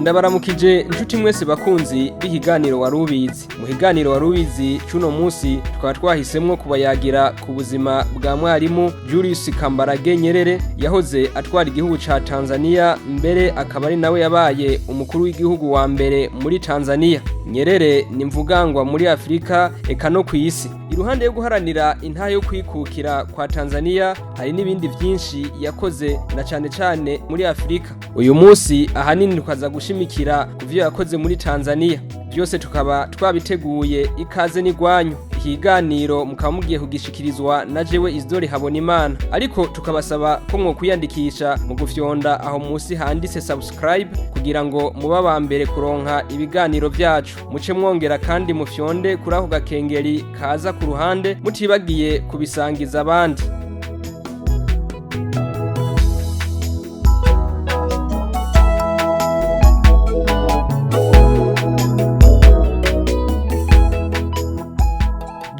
Ndabaramukije inshuti mwese bakunzi b'ikiganiro Warubizi. Mu kiganiro Warubizi cuno munsi tukaba twahisemwo kubayagira ku buzima bwa mwarimu Julius Kambarage Nyerere yahoze atwara igihugu ca Tanzania, mbere akaba ari nawe yabaye umukuru w'igihugu wa mbere muri Tanzania. Nyerere ni mvugangwa muri Afrika eka no kw'isi. Iruhande yo guharanira intahe yo kwikukira kwa Tanzania, hari n'ibindi vyinshi yakoze na cane cane muri Afrika. Uyu munsi ahanini tukaza gushimikira ku vyo yakoze muri Tanzania. Vyose tukaba twabiteguye, ikaze n'igwanyu. Ikiganiro mukaba mugiye kugishikirizwa na jewe Isidore Habonimana, ariko tukabasaba ko mwokwiyandikisha mu gufyonda aho musi handitse subscribe kugira ngo mube aba mbere kuronka ibiganiro vyacu. Muce mwongera kandi mufyonde kuri ako gakengeri kaza ku ruhande, mutibagiye kubisangiza abandi.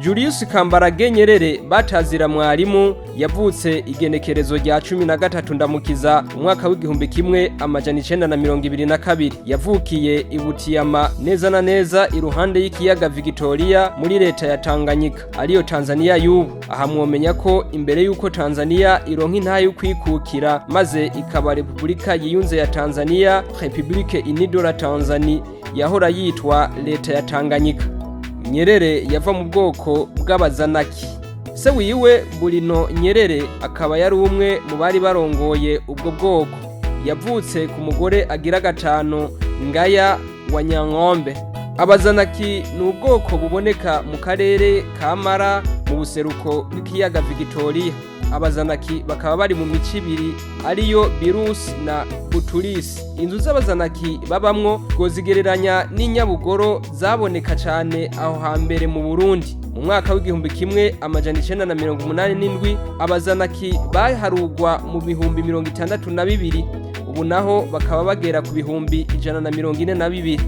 Julius Kambarage Nyerere batazira mwarimu yavutse igenekerezo rya 13 Ndamukiza umwaka w'1922. Yavukiye i Butiama, neza na neza iruhande y'ikiyaga Victoria, muri leta ya Tanganyika ariyo Tanzania y'ubu. Aha mwomenya ko imbere y'uko Tanzania ironka intahe yo kwikukira maze ikaba Repubulika yiyunze ya Tanzania, République Unie de la Tanzanie, yahora yitwa leta ya Tanganyika. Nyerere yava mu bwoko bw'Abazanaki. Se wiwe Burino Nyerere akaba yari umwe mu bari barongoye ubwo bwoko. Yavutse ku mugore agira gatanu, Ngaya wa Nyankombe. Abazanaki ni ubwoko buboneka mu karere ka Mara mu buseruko bw'ikiyaga Victoria. Abazanaki bakaba bari mu mico ibiri ariyo Birusi na Buturisi. Inzu z'Abazanaki babamwo twozigereranya n'inyabugoro zaboneka cane aho hambere mu Burundi. Mu mwaka w'1987 Abazanaki baharugwa mu 62,000, ubu naho bakaba bagera ku 142,000.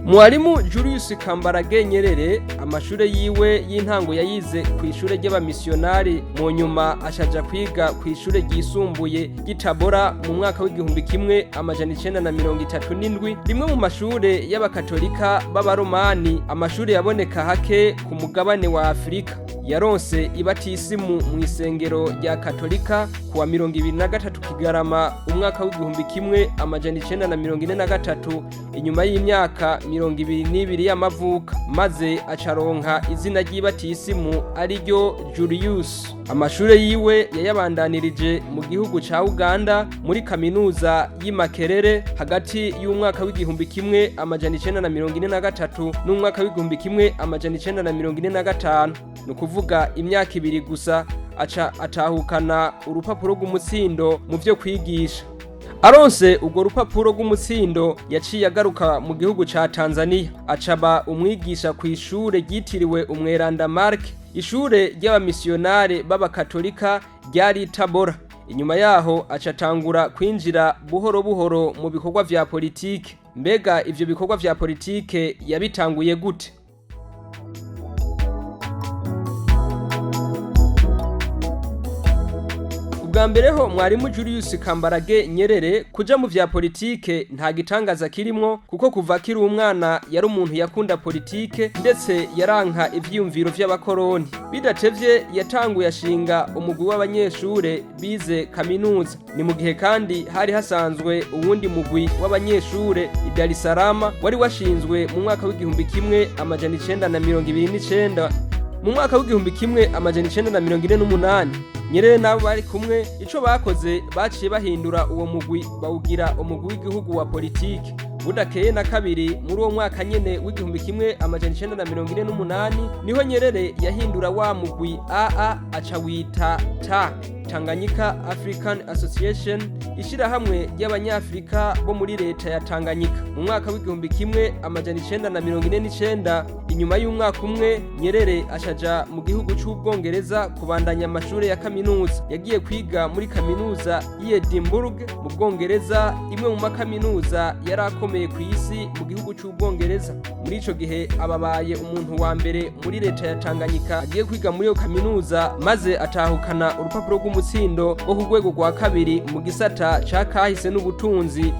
Mwarimu Julius Kambarage Nyerere amashure yiwe y'intango yayize ku ishure ry'abamisiyonari, mu nyuma ashaja kwiga ku ishure ryisumbuye ry'i Tabora mu mwaka w'1937, rimwe mu mashure y'abakatolika b'Abaromani, amashure yaboneka hake ku mugabane wa Afurika. Yaronse ibatisimu mu isengero rya Katolika kuwa 23 Kigarama umwaka w'1943, inyuma y'imyaka 22 y'amavuka, maze acaronka izina ry'ibatisimu ariryo Julius. Amashure yiwe yayabandanirije mu gihugu ca Uganda muri kaminuza y'i Makerere hagati y'umwaka w'1943 n'umwaka w'1945, ni ukuvuga imyaka 2 gusa, aca atahukana urupapuro rw'umutsindo mu vyo kwigisha. Aronse urwo rupapuro rw'umutsindo yaciye agaruka mu gihugu ca Tanzania, acaba umwigisha ku ishure ryitiriwe Umweranda Mark, ishure ry'abamisiyonare b'abakatolika ryari Tabora. Inyuma yaho aca atangura kwinjira buhoro buhoro mu bikorwa vya politike. Mbega ivyo bikorwa vya politike yabitanguye gute? Ubwa mbere ho mwarimu Julius Kambarage Nyerere kuja mu vya politike nta gitangaza kirimwo, kuko kuva akiri umwana yari umuntu yakunda politike, ndetse yaranka ivyiyumviro vy'abakoroni. Bidatevye yatanguye ashinga umugwi w'abanyeshure bize kaminuza. Ni mu gihe kandi hari hasanzwe uwundi mugwi w'abanyeshure i Dar es Salaam wari washinzwe mu mwaka w'1929. Mu mwaka w'1948 Nyerere nabo bari kumwe ico bakoze, baciye bahindura uwo mugwi bawugira umugwi w'igihugu wa politike. Budakeye na kabiri, muri uwo mwaka nyene w'1948, niho Nyerere yahindura wa mugwi AA aca wita TA, Tanganyika African Association, ishirahamwe ry'abanyafrika bo muri leta ya Tanganyika. Mu mwaka w'1949, inyuma y'umwaka umwe, Nyerere ashaja mu gihugu c'Ubwongereza kubandanya amashure ya kaminuza. Yagiye kwiga muri kaminuza y'i Edinburgh mu Bwongereza, imwe mu makaminuza yari akomeye ku isi mu gihugu c'Ubwongereza. Muri ico gihe ababaye umuntu wa mbere muri leta ya Tanganyika agiye kwiga muri iyo kaminuza, maze atahukana urupapuro rw'umutsindo rwo ku rwego rwa kabiri mu gisata ca kahise n'ubutunzi.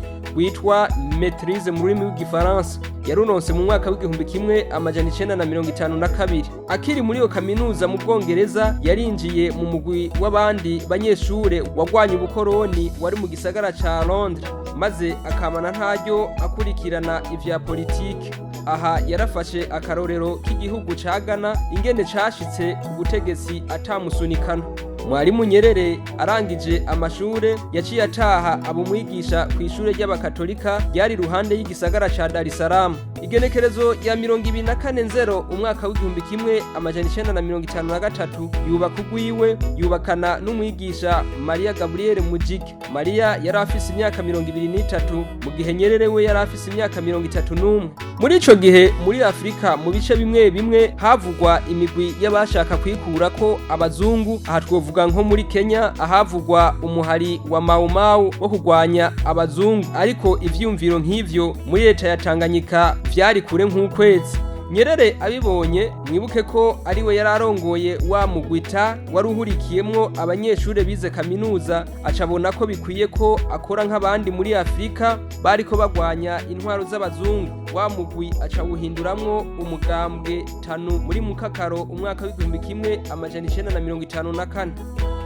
rwitwa maîtrise mu rurimi rw'igifaransa. Yaruronse mu mwaka w'1952. Akiri muri iyo kaminuza mu Bwongereza, yarinjiye mu mugwi w'abandi banyeshure wagwanya ubukoroni wari mu gisagara ca Londres, maze akamana ntaryo akurikirana ivya politike. Aha yarafashe akarorero k'igihugu ca Ghana, ingene cashitse ku butegetsi atamusunikano. Mwarimu Nyerere arangije amashure yaciye ataha aba umwigisha ku ishure ry'abakatolika ryari iruhande y'igisagara ca Dar es Salaam. Igenekerezo rya 24 Nzero umwaka w'1953 yubaka ugwiwe, yubakana n'umwigisha Maria Gabriel Mujike. Maria yari afise imyaka 23, mu gihe Nyerere we yari afise imyaka 31. Muri ico gihe muri Afrika mu bice bimwe bimwe havugwa imigwi y'abashaka kwikurako abazungu. Aha twovuga nko muri Kenya ahavugwa umuhari wa Mau Mau wo kurwanya abazungu, ariko ivyumviro nk'ivyo muri leta ya Tanganyika vyari kure nk'ukwezi. Nyerere abibonye, mwibuke ko ariwe yari arongoye wa mugwita wari uhurikiyemwo abanyeshure bize kaminuza, acabona ko bikwiye ko akora nk'abandi muri Afrika bariko bagwanya intwaro z'abazungu. Wa mugwi acawuhinduramwo umugambwe Tanu muri Mukakaro umwaka w'1954.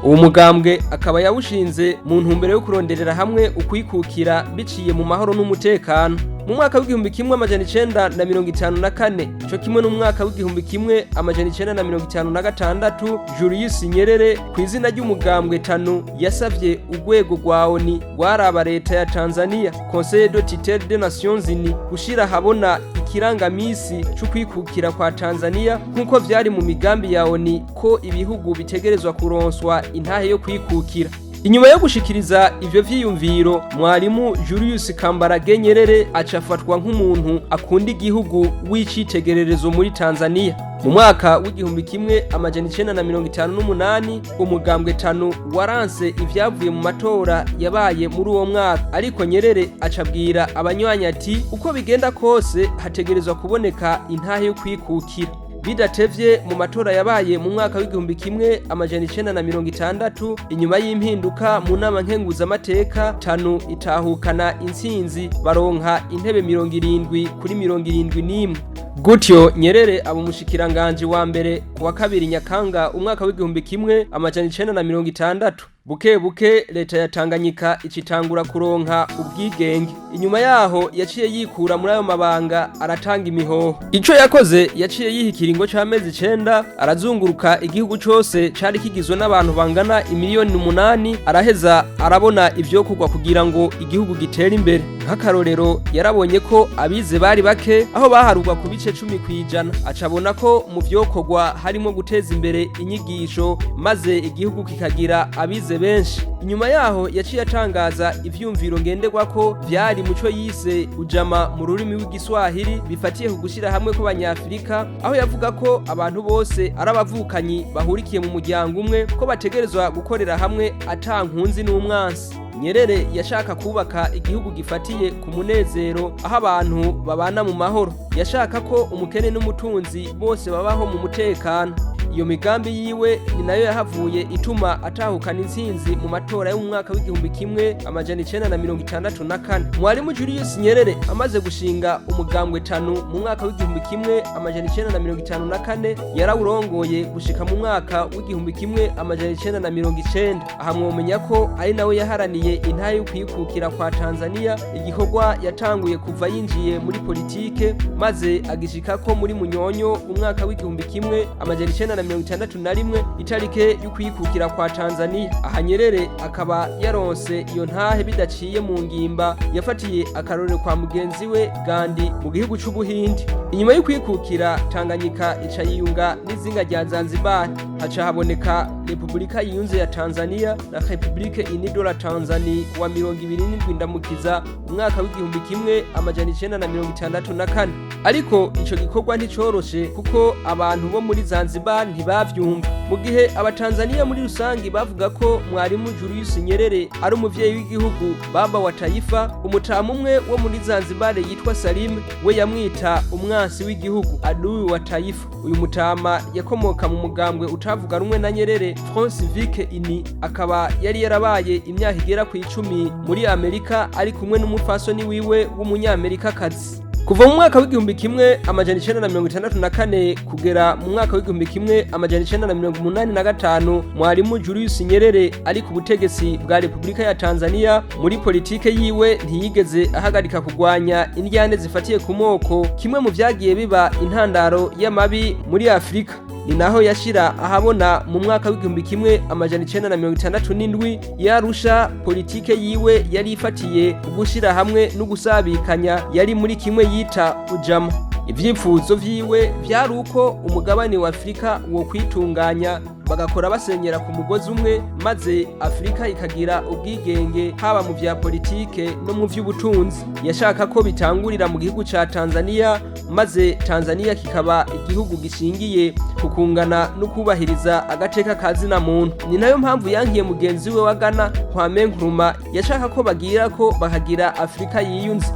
Uwo mugambwe akaba yawushinze mu ntumbero yo kuronderera hamwe ukwikukira biciye mu mahoro n'umutekano. Mu mwaka w'1954 co kimwe n'umwaka w'1956, Julius Nyerere ku izina ry'umugambwe Tanu yasavye urwego rwa ONU rwaraba leta ya Tanzania, Conseil de tutelle des Nations Unies, gushira habona ikirangamisi c'ukwikukira kwa Tanzania, nk'uko vyari mu migambi ya ONU ko ibihugu bitegerezwa kuronswa intahe yo kwikukira. Inyuma yo gushikiriza ivyo vyiyumviro, mwarimu Julius Kambarage Nyerere acafatwa nk'umuntu akunda igihugu w'icitegererezo muri Tanzania. Mu mwaka w'1958 umugambwe Tanu waranse ivyavuye mu matora yabaye muri uwo mwaka, ariko Nyerere acabwira abanywanyi ati uko bigenda kose hategerezwa kuboneka intahe yo kwikukira. Bidatevye mu matora yabaye mu mwaka w'1960 inyuma y'impinduka mu nama nkenguzamateka, Tanu itahukana intsinzi, baronka intebe 70 kuri 71. Gutyo Nyerere aba umushikiranganje wa mbere kuwa 2 Nyakanga umwaka w'1960. Buke buke leta ya Tanganyika icitangura kuronka ubwigenge. Inyuma yaho yaciye yikura muri ayo mabanga, aratanga imihoho. Ico yakoze, yaciye yiha ikiringo c'amezi 9, arazunguruka igihugu cose cari kigizwe n'abantu bangana imiliyoni 8, araheza arabona ivyokorwa kugira ngo igihugu gitere imbere. Nk'akarorero, yarabonye ko abize bari bake, aho baharurwa ku bice 10%, acabona ko mu vyokorwa harimo guteza imbere inyigisho maze igihugu kikagira abize benshi. Inyuma yaho yaciye atangaza ivyumviro ngenderwako vyari muco yise ujama mu rurimi rw'igiswahili, bifatiye ku gushira hamwe kw'abanyafrika, aho yavuga ko abantu bose ari abavukanyi bahurikiye mu muryango umwe, ko bategerezwa gukorera hamwe ata nkunzi n'umwansi. Nyerere yashaka kubaka igihugu gifatiye ku munezero, aho abantu babana mu mahoro. Yashaka ko umukene n'umutunzi bose babaho mu mutekano. Iyo migambi yiwe ni nayo yahavuye ituma atahukana intsinzi mu matora yo mu mwaka w'1964. Mwarimu Julius Nyerere amaze gushinga umugambwe Tanu mu mwaka w'1954, yarawurongoye gushika mu mwaka w'1990. Aha mwomenya ko ari nawe yaharaniye intahe yo kwikukira kwa Tanzania, igikorwa yatanguye kuva yinjiye muri politike maze agishikako muri Munyonyo umwaka w'1961, itarike y'ukwikukira kwa Tanzania. Aha Nyerere akaba yaronse iyo ntahe bidaciye mu ngimba, yafatiye akarorero kwa mugenzi we Gandhi mu gihugu c'Ubuhindi. Inyuma y'ukwikukira, Tanganyika ica yiyunga n'izinga rya Zanzibar, haca haboneka Repubulika yiyunze ya Tanzania na Republique Unie de la Tanzanie wa 27 Ndamukiza umwaka w'1964. Ariko ico gikorwa nticoroshe kuko abantu bo muri Zanzibar ntibavyumva, mu gihe abatanzania muri rusangi bavuga ko mwarimu Julius Nyerere ari umuvyeyi w'igihugu, baba wa taifa. Umutamu umwe wo muri Zanzibar yitwa Salim we yamwita umwansi w'igihugu, adui wa taifa. Uyu mutama yakomoka mu mugambwe utangwa utavuga rumwe na Nyerere, Front Civique Uni, akaba yari yarabaye imyaka igera ku 10 muri Amerika ari kumwe n'umupfasoni wiwe w'umunyamerikakazi. Kuva mu mwaka w'1964 kugera mu mwaka w'1985, Mwarimu Julius Nyerere ari ku butegetsi bwa Repubulika ya Tanzania. Muri politike yiwe ntiyigeze ahagarika kugwanya indyane zifatiye ku moko, kimwe mu vyagiye biba intandaro y'amabi muri Afurika. Ni naho yashira ahabona mu mwaka w'1967 yarusha politike yiwe yari ifatiye gushira hamwe no gusabikanya, yari muri kimwe yita ujama. Ivyifuzo vyiwe vyari uko umugabane wa Afurika wo kwitunganya, bagakora basenyera ku mugozi umwe, maze Afurika ikagira ubwigenge haba mu vya politike no mu vy'ubutunzi. Yashaka ko bitangurira mu gihugu ca Tanzania, maze Tanzania kikaba igihugu gishingiye ku kungana no kubahiriza agateka ka zina muntu. Ni nayo mpamvu yankiye mugenzi we wa Ghana, Kwame Nkrumah, yashaka ko bagira ko bakagira Afurika yiyunze.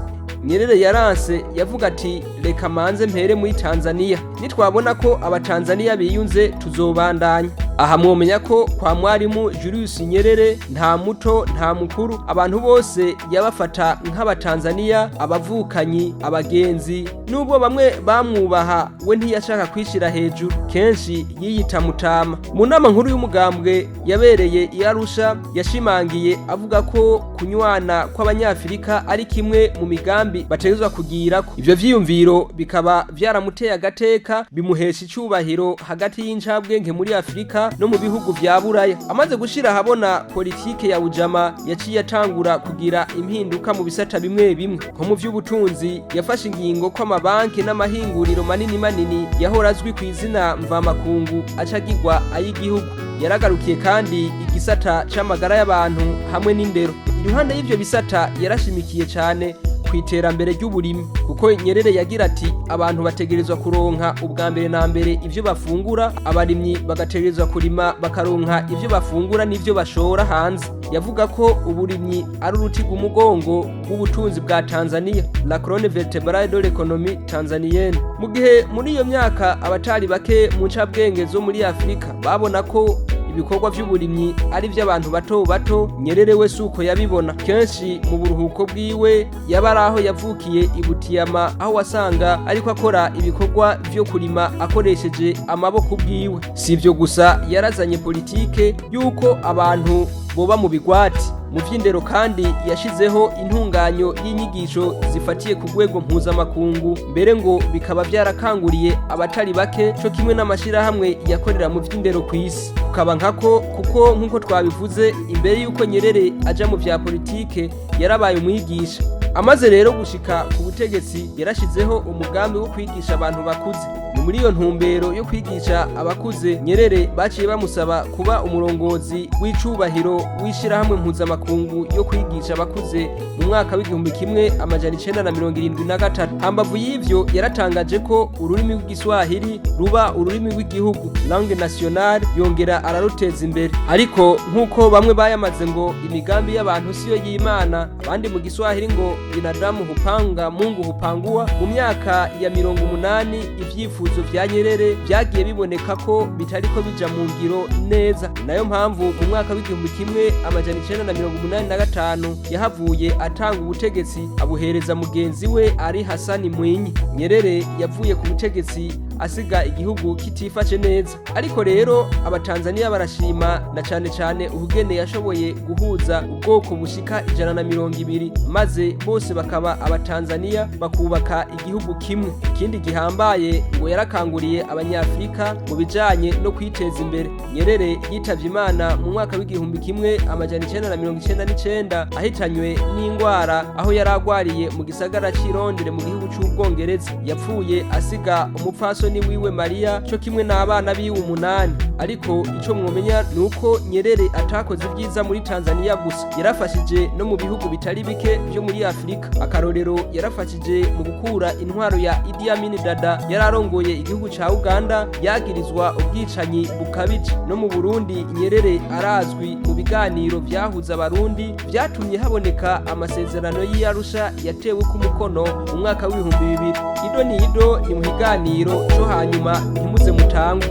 Nyerere yaranse, yavuga ati: "Reka manze mpere muri Tanzania, nitwabona ko abatanzania biyunze tuzobandanya." Aha mwomenya ko kwa Mwarimu Julius Nyerere nta muto nta mukuru, abantu bose yabafata nk'abatanzania, abavukanyi, abagenzi. Nubwo bamwe bamwubaha, we ntiyashaka kwishira hejuru, kenshi yiyita mutama. Mu nama nkuru y'umugambwe yabereye i Arusha, yashimangiye avuga ko kunywana kw'abanyafurika ari kimwe mu migambi bategerezwa kugirako. Ivyo vyiyumviro bikaba vyaramuteye agateka, bimuhesha icubahiro hagati y'incabwenge muri Afurika no mu bihugu vya Buraya. Amaze gushira ahabona politike ya ujama, yaciye atangura kugira impinduka mu bisata bimwe bimwe, nko mu vy'ubutunzi. Yafashe ingingo ko amabanki n'amahinguriro manini manini yahora azwi ku izina mvamakungu acagirwa ay'igihugu. Yaragarukiye kandi igisata c'amagara y'abantu hamwe n'indero. Iruhande y'ivyo bisata, yarashimikiye cane ku iterambere ry'uburimi, kuko Nyerere yagira ati: "Abantu bategerezwa kuronka ubwa mbere na mbere ivyo bafungura, abarimyi bagategerezwa kurima bakaronka ivyo bafungura n'ivyo bashora hanze." Yavuga ko uburimyi ari uruti rw'umugongo w'ubutunzi bwa Tanzania, la colonne vertébrale de l'économie tanzanienne. Mu gihe muri iyo myaka abatari bake mu ncabwenge zo muri Afurika babona ko ibikorwa vy'uburimyi ari vy'abantu bato bato, Nyerere we suko yabibona. Kenshi mu buruhuko bwiwe yaba ari aho yavukiye i Butiama, aho wasanga ariko akora ibikorwa vyo kurima akoresheje amaboko ubwiwe. Si ivyo gusa, yarazanye politike y'uko abantu boba mu bigwati. Mu vy'indero kandi yashizeho intunganyo y'inyigisho zifatiye ku rwego mpuzamakungu, mbere ngo bikaba vyarakanguriye abatari bake, co kimwe n'amashirahamwe yakorera mu vy'indero kw'isi. Kukaba nkako, kuko nk'uko twabivuze, imbere y'uko Nyerere aja mu vya politike yarabaye umwigisha. Amaze rero gushika ku butegetsi, yarashizeho umugambi wo kwigisha abantu bakuze. Ni muri iyo ntumbero yo kwigisha abakuze, Nyerere baciye bamusaba kuba umurongozi w'icubahiro w'ishirahamwe mpuzamakungu yo kwigisha abakuze mu mwaka w'1973. Hambavu y'ivyo, yaratangaje ko ururimi rw'igiswahili ruba ururimi rw'igihugu, langue nationale, yongera araruteza imbere. Ariko nk'uko bamwe bayamaze ngo imigambi y'abantu siyo y'Imana, abandi mu giswahili ngo binadamu hupanga, Mungu hupangua, mu myaka ya 80 ivyifuzo vya Nyerere vyagiye biboneka ko bitariko bija mu ngiro neza. Nayo mpamvu mu mwaka w'1985 yahavuye atanga ubutegetsi, abuhereza mugenzi we ari Hasani Mwinyi. Nyerere yavuye ku butegetsi asiga igihugu kitifashe neza, ariko rero abatanzaniya barashima na cane cane ubugene yashoboye guhuza ubwoko bushika 120, maze bose bakaba abatanzaniya, bakubaka igihugu kimwe. Ikindi gihambaye, ngo yarakanguriye abanyafurika mu bijanye no kwiteza imbere. Nyerere yitavye Imana mu mwaka w'1999, ahitanywe n'ingwara aho yari agwariye mu gisagara c'i Londres mu gihugu c'Ubwongereza. Yapfuye asiga umupfasoni wiwe Mariya co kimwe n'abana biwe 8. Ariko ico mwomenya ni uko Nyerere atakoze ibyiza muri Tanzania gusa, yarafashije no mu bihugu bitari bike vyo muri Afurika. Akarorero, yarafashije mu gukura intwaro ya Idi Amin Dada yararongoye igihugu ca Uganda, yagirizwa ubwicanyi bukabije. No mu Burundi Nyerere arazwi mu biganiro vyahuza abarundi, vyatumye haboneka amasezerano y'i Arusha yatewe ku mukono mu mwaka w'2000. Ido ni ido ni mu kiganiro co hanyuma, ntimuze mutangwe.